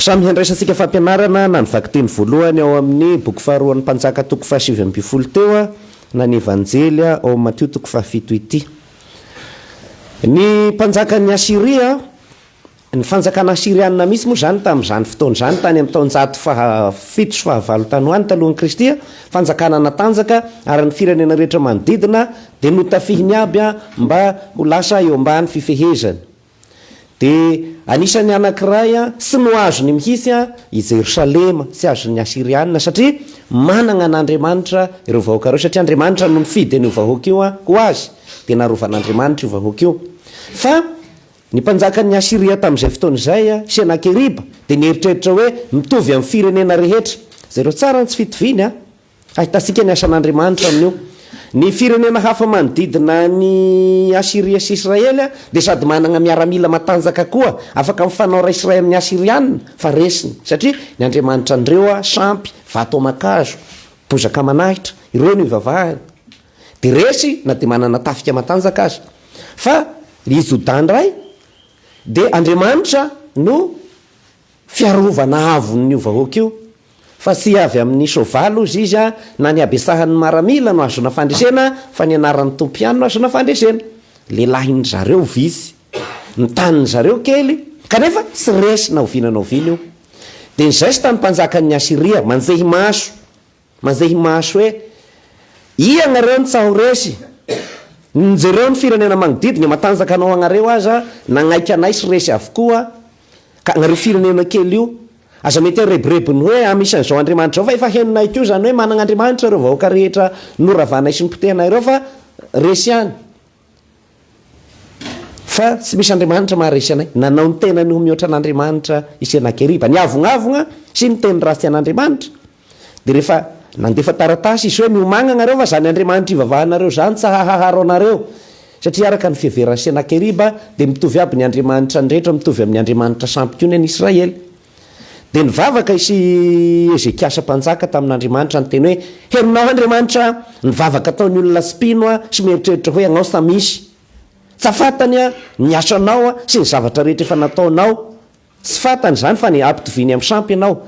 Samy handraisantsika fampianarana na ny vakiteny voalohany ao amin'ny boky faharoan'ny Mpanjaka toko fahasivy ambinifolo teo na ny Evanjely ao amin'ny Matio toko fahafito ity. Ny mpanjakan'i Asyria, ny fanjakana asyrianina mihitsy moa izany tamin'izany fotoana izany, tany amin'ny taonjato fahafito sy fahavalo tany ho any talohan'i Kristy, fanjakana natanjaka ary ny firenena rehetra manodidina dia notafihiny aby mba ho lasa eo ambany fifehezany. Dia anisan'ny anankiray tsy no azony mihitsy i Jerosalema, tsy azon'ny Asyriana, satria manana an'Andriamanitra ireo vahoaka ireo, satria Andriamanitra no nifidy an'io vahoaka io ho azy, dia narovan'Andriamanitra io vahoaka io. Fa ny mpanjakan'ny Asyria tamin'izay fotoana izay, Senakeriba, dia nieritreritra hoe mitovy amin'ny firenena rehetra. Jereo tsara ny tsy fitoviany an! Ahitantsika ny asan'Andriamanitra amin'io. Ny firenena hafa manodidina an'i Asyria sy Israely dia sady manana miaramila matanjaka koa, afaka mifanao ray sy ray amin'ny Asyriana, fa resiny, satria ny andriamanitra an'ireo sampy, vato aman-kazo, bozaka aman'ahitra, ireo no ivavahany. Dia resy na dia manana tafika matanjaka aza. Fa i Jodà indray dia Andriamanitra no Fiarovana avon'io vahoaka io, fa tsy avy amin'ny soavaly hozy izy na ny habesahan'ny maramila no ahazoana fandresena fa ny anaran'ny Tompo ihany no ahazoana fandresena. Lehilahin-dry zareo vitsy, ny tanin-dry zareo kely, kanefa tsy resy na oviana na oviana io. Dia nizesta ny mpanjakan'ny Asyria, manjehy maso, Manjehy maso hoe, Ia agnareo ny tsaho resy? Njereo ny firenena magnodidigna, matanjaka anao agnareo aza nagnaiky anay sy resy avokoa, ka agnareo firenena kely io, aza mety arebirebiny hoe ah misy an'izao Andriamanitra izao fa efa henonay koa izany hoe managna Andriamanitra ireo vahoaka rehetra noravanay sy nopotehanay ireo fa resy ihany. Fa tsy misy Andriamanitra maharesy anay. Nanao ny tenany ho mihoatra an'Andriamanitra i Senakeriba. Niavognavogna sy niteny ratsy an'Andriamanitra. Dia rehefa nandefa taratasy izy hoe, Miomàgna nareo fa zany Andriamanitra ivavahanareo zany tsy hahaharo anareo. Satria araka ny fiheveran'i Senakeriba dia mitovy aby ny andriamanitra ny rehetra, mitovy amin'ny andriamanitra sampy koa ny an'Israely. Dia nivavaka i Ezekiasa mpanjaka tamin'Andriamanitra niteny hoe, Henonao Andriamanitra ny vavaka ataon'ny olona tsy mpino sy mieritreritra hoe Ianao sa misy. Tsa fantany ny asanao sy ny zavatra rehetra efa nataonao. Tsy fantany izany fa ny ampitoviany amin'ny sampy ianao.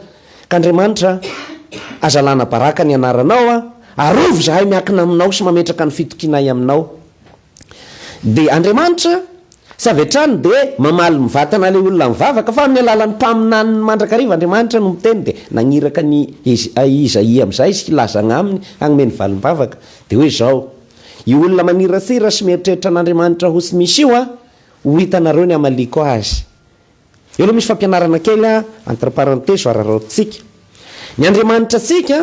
Ka Andriamanitra, aza alana baraka ny anaranao, arovy izahay miankina aminao sy mametraka ny fitokianay aminao. Dia Andriamanitra, tsy avy hatrany dia mamaly mivantana ilay olona mivavaka, fa amin'ny alalan'ny mpaminaniny mandrakariva Andriamanitra no miteny, dia nagniraka an'i Izaia amin'izay izy hilaza agnaminy, hagnome ny valim-bavaka. Dia hoe izao, io olona maniratsira sy mieritreritra an'Andriamanitra ho tsy misy io an, ho hitanareo ny hamaliako azy. Eo aloha misy fampianarana kely a, entre parenthèse araraotintsika. Ny Andriamanitra antsika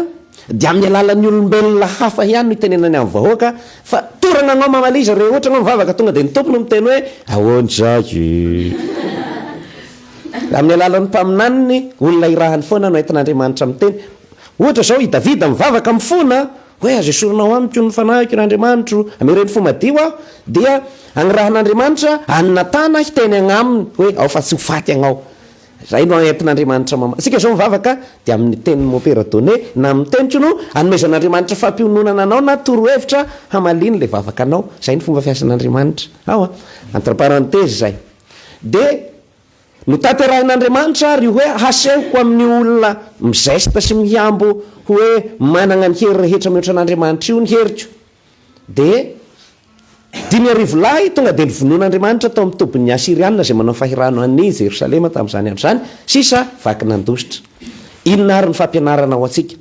dia amin'ny alalan'ny olombelona hafa ihany no itenenany amin'ny vahoaka fa torana anao mamaliza re ohatra anao mivavaka tonga dia ny Tompo no miteny hoe ahoana izay. Amin'ny alalan'ny mpaminaniny, olona irahany foana no entin'Andriamanitra miteny. Ohatra izao i Davida mivavaka mifona Hoe aza esorinao amiko ny fanahiko, ry Andriamanitro, amereno fo madio aho, dia agnirahan'Andriamanitra an'i Natana hiteny agnaminy hoe ao fa tsy ho faty agnao. Zay no entin'Andriamanitra mama. Tsika zao mivavaka dia amin'ny tenin'i Mopera Donné na amin'ny teniko no anomezan'Andriamanitra fampiononana anao na torohevitra hamaliany le vavaka anao. Zay ny fomba fiasan'Andriamanitra. Ao an. Entre parenthèse zay. Dia Notanterahin'Andriamanitra àry io hoe hasehoko amin'ny olona mizesta sy mihambo ho hoe manana ny hery rehetra mihoatra an'Andriamanitra io ny heriko. Dia 5000 lahy tonga dia novonoin'Andriamanitra tao amin'ny tobin'ny Asyrianina izay manao fahirano an'i Jerosalema tamin'izany andro izany, sisa vaky nandositra. Inona àry ny fampianarana ho antsika?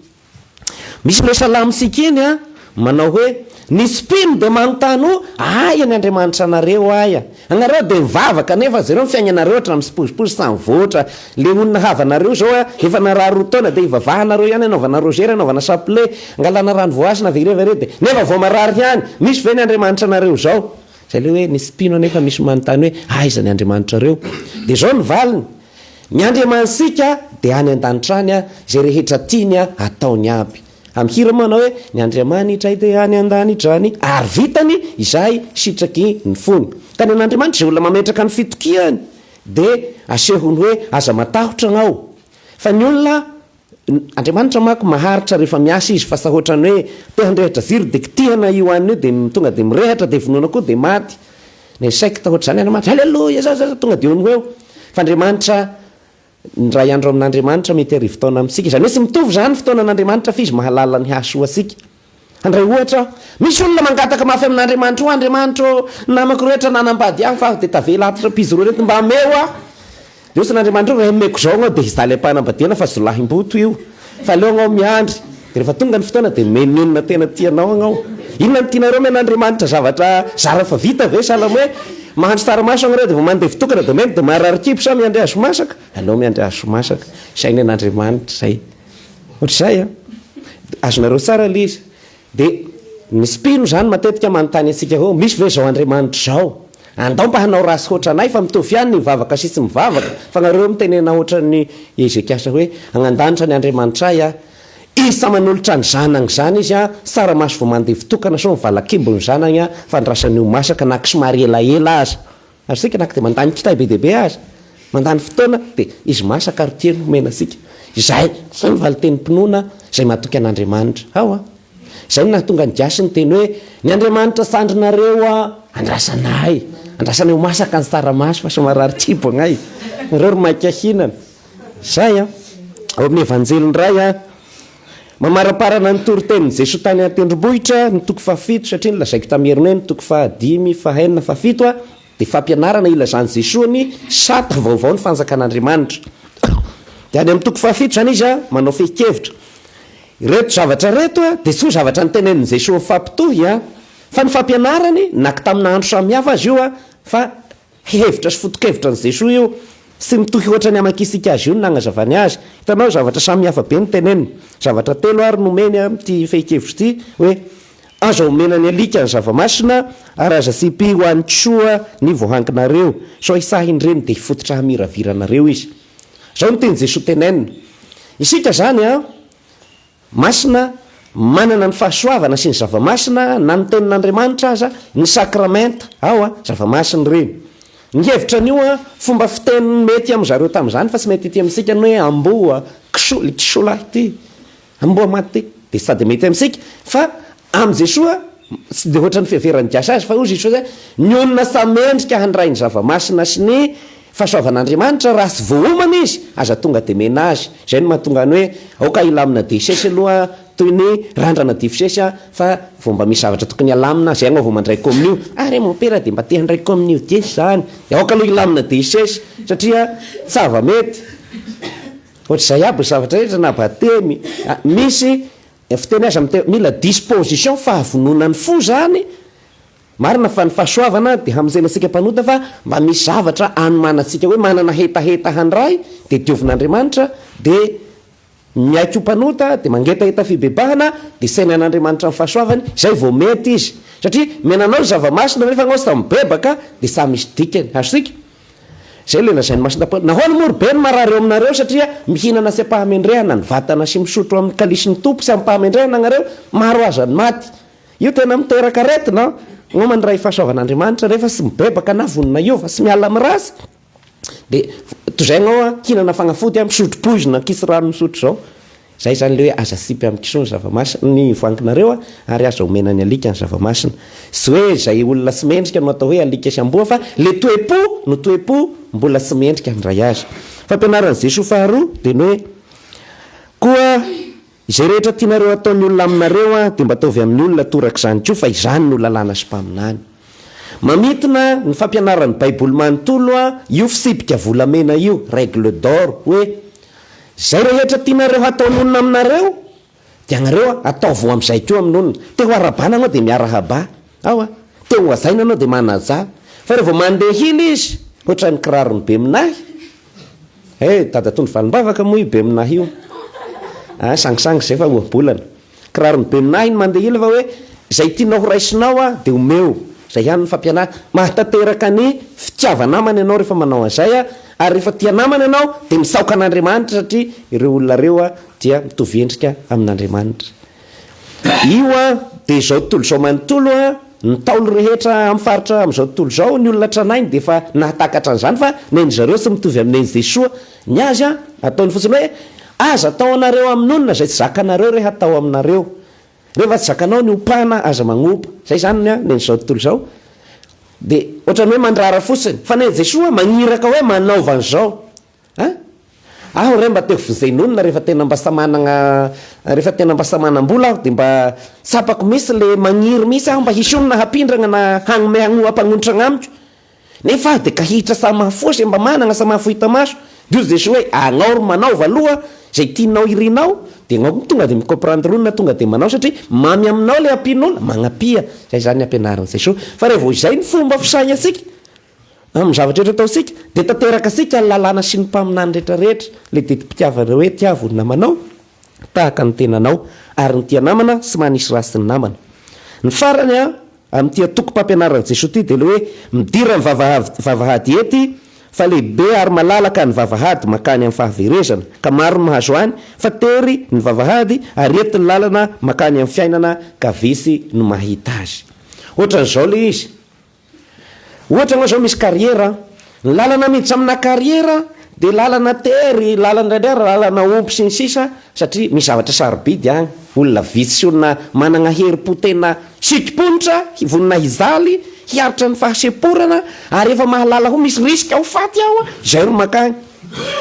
Misy ilay salamontsika iny an, manao hoe, ny tsy mpino dia manontany ho, aia ny Andriamanitra anareo aia? Anareo dia mivavaka nefa jereo ny fiaignanareo hatramin'ny tsipozipozy samy mivoatra, le olona havanareo zao an, efa narary roa taona dia ivavahanareo ihany anaovana rosera anaovana chapelet, angalana rano voahasina avere avere dia nefa vao marary ihany, misy ve ny Andriamanitra anareo zao? Zay le hoe ny tsy mpino anefa misy manontany hoe aiza ny Andriamanitrareo? Dia zao ny valiny, Ny Andriamanitsika dia any an-danitra any, izay rehetra tiany ataony aby. Amin'ny hira moa manao hoe, Ny Andriamanitray dia any an-danitra any, ary vitany izay sitraky ny fony. Ka ny an'Andriamanitra, izay olona mametraka ny fitokiany dia asehony hoe aza matahotra agnao. Fa ny olona, Andriamanitra manko maharitra rehefa miasa izy fa sa ohatran'ny hoe te handrehitra jiro dia kitihana io anona io dia tonga dia mirehatra dia vonoina koa dia maty. Ny secte ohatr'izany Andriamanitra, Aleloia, zao zao zao, tonga dia eo no ho eo. Fa Andriamanitra. Ny iray andro amin'Andriamanitra mety arivotaona amintsika. Izany hoe tsy mitovy izany fotoanan'Andriamanitra fa Izy mahalala ny hahasoa antsika. Handray ohatra aho. Misy olona mangataka mafy amin'Andriamanitra, O Andriamanitra ô, ny namako rehetra nanambady ahy fa aho dia tavela ato rapizy roa ireto, mba ameo aho. Dia hoy Andriamanitra, Raha omeko izao anao dia hijaly am-panambadiana fa jiolahimboto io. Fa aleo anao miandry. Dia rehefa tonga ny fotoana dia omeny olona tena tianao anao. Inona no tianareo omen'Andriamanitra zavatra zara fa vita ve? Sahala amin'ny hoe mahandro tsaramaso anareo dia vao mandevy tokana dia omeny dia marary kibo sa miandry azy ho masaka? Aleo miandry azy ho masaka. Izay ny an'Andriamanitra izay. Ohatr'izay an! Azonareo tsara ilay izy. Dia misy mpino izany matetika manontany antsika hoe misy ve izao Andriamanitra izao? Andao mba hanao ratsy hoatranay fa mitovy ihany ny mivavaka sy tsy mivavaka. Fa nareo mitenena hoatran'i Ezekiasa hoe agny an-danitra ny Andriamanitray a! Izy sa manolotra ny zanagny izany izy a! Tsaramaso vao mandevy tokana sao mivalakimbo ny zanagny a! Fa andrasany ho masaka na somary elaela aza. Ary isika na dia mandany kitay be dia be aza, mandany fotoana, dia izy masaka ary tiany homena antsika. Izay, izay no valin-tenim-pinoana izay matoky an'Andriamanitra. Ao an! Izay no nahatonga ny gasy niteny hoe, ny Andriamanitra sandrinareo an, andrasanay, andrasanay ho masaka ny tsaramaso fa sao marary kibo agnay. Nareo ry maika hihinana. Izay an! Ao amin'ny Evanjely indray an, Mamaraparana ny toritenin'i Jesoa tany an-tendrombohitra ny toko fahafito, satria nolazaiko tamin'i Heriny hoe ny toko fahadimy, fahenina, fahafito dia fampianarana ilazan'i Jesoa ny sata vaovao ny fanjakan'Andriamanitra. Dia any amin'ny toko fahafito izany izy manao fehin-kevitra. Ireto zavatra ireto dia tsy hoe zavatra notenenin'i Jesoa mifampitohy fa ny fampianarany naky tamina andro samihafa azy io fa Hevitra sy foto-kevitra an'i Jesoa io, tsy mitohy hoatra ny hamakisika azy io ny nagnazavany azy. Hitanao, zavatra samy hafa be no teneniny. Zavatra telo ary no omeny amin'ity fehin-kevitra ity, hoe, Aza omena ny alika ny zava-masina, ary aza tsipy ho an'ny kisoa ny voahanginareo, sao hisahin'ireny dia hifototra hamiravira anareo izy. Izao no tian'i Jesoa tenenina. Isika izany an! Masina, manana ny fahasoavana sy ny zava-masina, na ny Tenin'Andriamanitra aza, ny sakramenta, ao an, zava-masina ireny. Ny hevitra an'io an, fomba fiteny mety amin-dry zareo tamin'izany fa tsy mety ety amintsika ny hoe amboa, kisoa, ilay kisoa lahy ity, amboa maty ity, dia sady mety amintsika, fa amin'i Jesoa, tsy dia ohatran'ny fiheveran'ny gasy azy, fa hoy Jesoa izay, ny olona samy mendrika handray ny zava-masina sy ny Fahasoavan'Andriamanitra raha tsy voaomana izy aza tonga dia mena azy, izay no mahatonga ny hoe aoka hilamina desesy aloha toy ny randrana difisesy fa vao mba misy zavatra tokony halamina zay anao vao mandray kominio, ah re mompera dia mba te handray kominio desy zany, dia aoka aloha hilamina desesy satria tsava mety ohatr'izay aby ny zavatra rehetra na batemy, misy fiteny aza miteny mila disposition fahavononan'ny fo zany Marina fa ny fahasoavana dia hamonjena antsika mpanota fa mba misy zavatra anomanantsika hoe manana hetaheta handray dia diovin'Andriamanitra dia miaiky ho mpanota dia mangetaheta fibebahana dia sainan'Andriamanitra ny fahasoavany izay vao mety izy satria miainanao ny zava-masina nefa anao tsy mibebaka dia samy misy dikany azontsika izay ilay lazain'i Masina Paoly nahoana moa ry be ny marary eo aminareo satria mihinana sy am-pahamendrehana ny vatana sy misotro amin'ny kalisin'ny Tompo sy am-pahamendrehana ianareo maro aza ny maty Io tena miteraka aretina an! Anao mandray fahasoavan'Andriamanitra rehefa tsy mibebaka na vonona hiova, tsy miala amin'ny ratsy dia toy izay anao an, hihinana fagnafody an, misotro poizina ankitsy rano misotro izao. Izay izany ilay hoe aza atsipy amin'ny kisoa ny zava-masina, ny voanginareo an, ary aza omena ny alika ny zava-masina. Tsy hoe izay olona tsy mendrika no atao hoe alika sy amboa fa ilay toe-po no toe-po mbola tsy mendrika handray azy. Fampianaran'i Jesoa faharoa dia ny hoe koa Izay rehetra tianareo hataon'ny olona aminareo dia mba ataovy amin'ny olona torak'izany koa fa izany no lalàna sy mpaminany. Mamintina ny fampianaran'ny Baiboly manontolo io fitsipika volamena io, règle d'or, hoe, Izay rehetra tianareo hataon'olona aminareo dia anareo ataovy ho amin'izay koa amin'olona. Te ho arahabana anao dia miarahaba. Ao a! Te ho hajaina anao dia manajà. Fa raha vao mandeha hila izy, ohatran'ny kiraron'i Beminahy, Eh, dadatoa ny valim-bavaka moa io Beminahy io. Ah, sangisangy izay fa ohabolana. Kiraron'i Beminahy ny mandeha ila fa hoe izay tianao ho raisinao ah dia omeo. Izay ihany ny fampianarana. Mahatanteraka ny fitiava-namana ianao rehefa manao an'izay ah, ary rehefa tia namana ianao dia misaoka an'Andriamanitra satria ireo olona ireo ah dia mitovy endrika amin'Andriamanitra. Io an, dia izao tontolo izao manontolo an, ny Ntaolo rehetra amin'ny faritra amin'izao tontolo izao, ny olona tranainy dia efa nahatakatra an'izany fa nen'i zareo tsy mitovy amin'ny nen'i Jesoa. Ny azy an, ataony fotsiny hoe, aza atao anareo amin'olona izay tsy zakanareo re hatao aminareo. Rehefa tsy zakanao ny ompana aza magnompa. Izay izany an, nen'izao tontolo izao. Dia ohatran'ny hoe mandrara fotsiny. Fa nen'i Jesoa magniraka hoe manaova an'izao. An! Aho re mba te ho vonjen'olona rehefa tena mba sa managna rehefa tena mba sa manam-bola aho dia mba tsapako mihitsy le magniry mihitsy aho mba hisy olona hampindragna na hagnome hagnoha hampagnotragna amiko. Nefa aho dia kahihitra sa mahafoa izay mba managna sa mahafoa hita maso. Dia hoy Jesoa hoe agnao ry manaova aloha izay tianao irinao dia agnao koa tonga dia mi-comprendre olona tonga dia manao satria mamy aminao le ampian'olona, magnapia. Izay izany ny ampianarin'i Jesoa. Fa raha vao izay ny fomba fisainantsika amin'ny zavatra rehetra ataontsika dia tanteraka antsika ny lalàna sy ny mpaminany rehetra rehetra, le didim-pitiavana hoe tiavo ny namanao tahaka ny tenanao ary ny tia namana sy manisy ratsy ny namana. Ny farany an, amin'ity antokom-pampianaran'i Jesoa ity dia ilay hoe midira ny vavahady ety fa lehibe ary malalaka ny vavahady mankany amin'ny fahaverezana ka maro ny mahazo any fa tery ny vavahady ary ety ny lalana mankany amin'ny fiainana ka vitsy no mahita azy. Ohatran'izao ilay izy. Ohatra anao zao misy carrière an, ny lalana miditra amina carrière dia lalana tery, lalana indraindray ary lalana omby sy ny sisa satria misy zavatra sarobidy agny, olona vitsy sy olona managna herim-po tena sikim-ponitra, vonona hijaly, hiaritra ny fahasemporana ary efa mahalala ho misy risque ho faty aho, izay ro mankagny.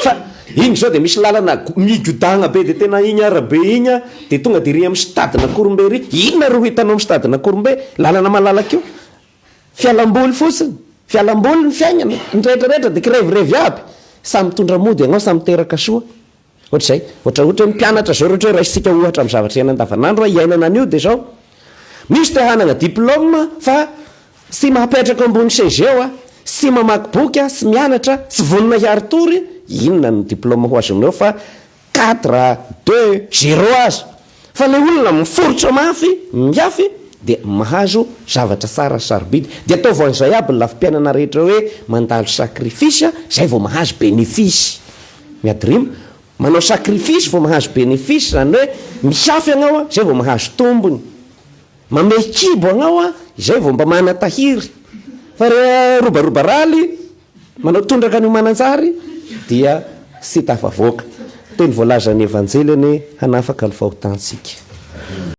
Fa igny zao dia misy lalana migodagna be dia tena igny arabe igny an, dia tonga dia ery amin'ny stade n'Ankorombe ery, inona ro hitanao amin'ny stade n'Ankorombe? Lalana malalaka io. Fialamboly fotsiny, fialamboly ny fiainana, ny rehetra rehetra dia kirevirevy aby, samy mitondra mody ianao, samy miteraka soa. Ohatr'izay. Ohatra ohatra hoe ny mpianatra zao ohatra hoe raisintsika ohatra amin'ny zavatra iainana andavanandro hoe iainana an'io dia zao, misy te hanana diplôme fa tsy mahapetraka eo ambony seza eo a, tsy mamaky boky a, tsy mianatra, tsy vonona hiari-tory, inona no diplôme ho azonao fa Quatre, deux, zéro aza. Fa ilay olona miforitra mafy, mihafy dia mahazo zavatra tsara sy sarobidy. Dia ataovy an'izay aby ny lafim-piainana rehetra hoe mandalo sacrifice zay vao mahazo bénéfice. Miady rima. Manao sacrifice vao mahazo bénéfice, izany hoe mihafy ianao zay vao mahazo tombony. Mamehy kibo agnao izay vao mba manatahiry. Fa re robaroba raly. Manao tondraka an'io Mananjary dia tsy tafavoaka. Teny voalazan'ny Evanjely anie hanafaka ny fahotantsika.